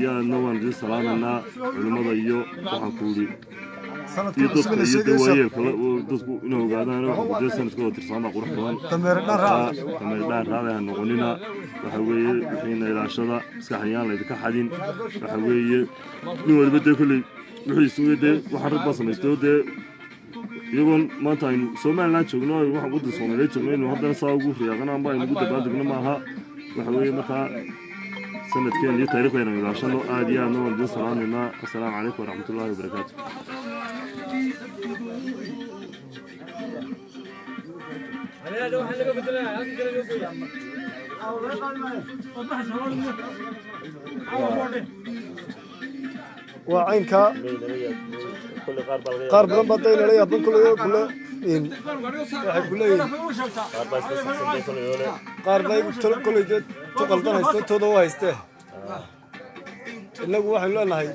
Iyo aadna waan idin salaamaynaa, culimmada iyo waxaan ku yidhi iyo dadka iyo dee waayeelka dadku inay ogaadaan waxa dee sanadkooda tirsan baa qurux badan. Dameer dhaan raacay ha noqonina. Waxa weeye wixiina ilaashada, maskaxayaan laydinka xadin. Waxa weeye nin waliba dee kolley wixiisu dee waxaan rag baa samaystay oo dee iyagoon maanta aynu Somaliland joogno, waxaan waddan Soomaaliyeed joogno, inuu haddana saa ugu riyaaqana amba aynu ugu dabaaldegno maaha. Waxa weeye markaa sanadkeen iyo taariikhdeena aynu ilaashano. Aad iyo aadna waan idin salaamaynaa. Assalaamu calaykum waraxmatullaahi wabarakaatu. Waa caynka qaar badan baa daynala yaaban kule kule waxay ku leeyihin qaar baa igu talo koley dee tu qaldan hayste, tooda u haystee. Innagu waxaynu leenahay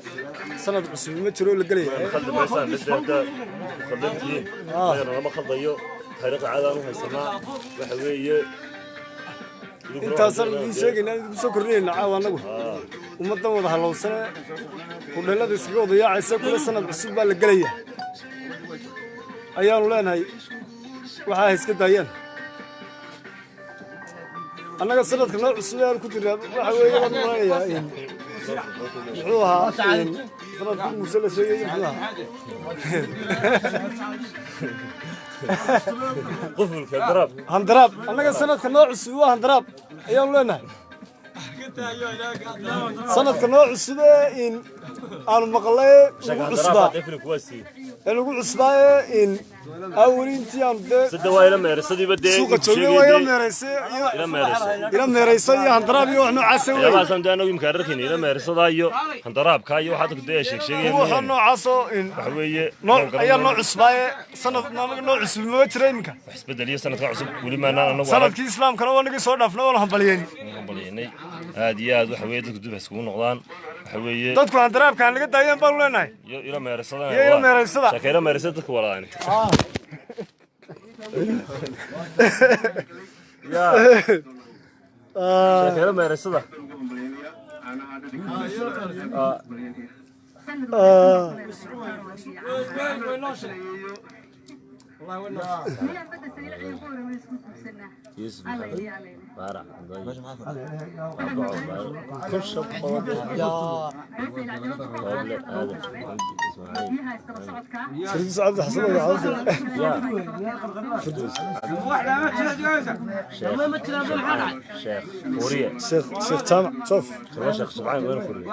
sanad cusub ma jiro oo la gelaya. Khaldi maysaan midda haddaad ku khaldantihiin, ayana lama khaldayo, taariikhda caadaan u haysanaa. Waxa weeye intaasaan idiin sheegaynaa, idinku soo kordhinayna caawa. Annagu ummaddan wada halowsane hudheellada iskaga wada yaacaysa kule sanad cusub baa la gelaya ayaanu leenahay. Waxaa ha iska daayaan. Annaga sanadka noo cusub ee aan ku jirnaa waxa weeye waan malaynayaa muxuu ahaa sanadkii Muuse la sheegayay, muxuu ahaa? Qufulka daraab. Handaraab. Annaga sanadka noo cusub waa handaraab ayaanu leenahay. Sanadka noo cusub ee in aanu maqlay ugu cusbaa ee ugu cusbaa ee in aweli intii aanu dee sida waa ila meersadiiba dee suuqa joognay waa ila meeraysay. Ila meeraysa. Ila meeraysa iyo handaraab iyo wax noocaasa wey. Waxyaabahaasaan dee anagu imika ararkayna ila meersadaa iyo handaraabka iyo waxaa dadku dee sheeg sheegayaan. Waxa noocaasoo in waxa weeye noo ayaa noo cusbaaye. Sanad anaga noo cusub mama jira iminka. Wax isbedel iyo sanadka cusub weli maanaan anagu arag. Sanadkii islaamkana waa nagii soo dhaafnay, waana hambalyeyn. Hambalyeynay aad iyo aad. Waxa weeye dadku dib iskugu noqdaan. Waxa weeye dadku handaraabka aan laga daayeen baanu leenahay. Iyo ila meersadana. Iyo ila meeraysada. Sheeka ila meersada dadku walaani sheeka ila meersada. Yuusuf Maxamed Baarax kun shab Rooble Aadan Cabdi Ismaaciil. Firdaus Cabdi Xasan oo cabdi. Ya Firdaus Sheekh Furiye. Sheekh Jaamac Joof. Sheekh Shubcaan weyn Furiye.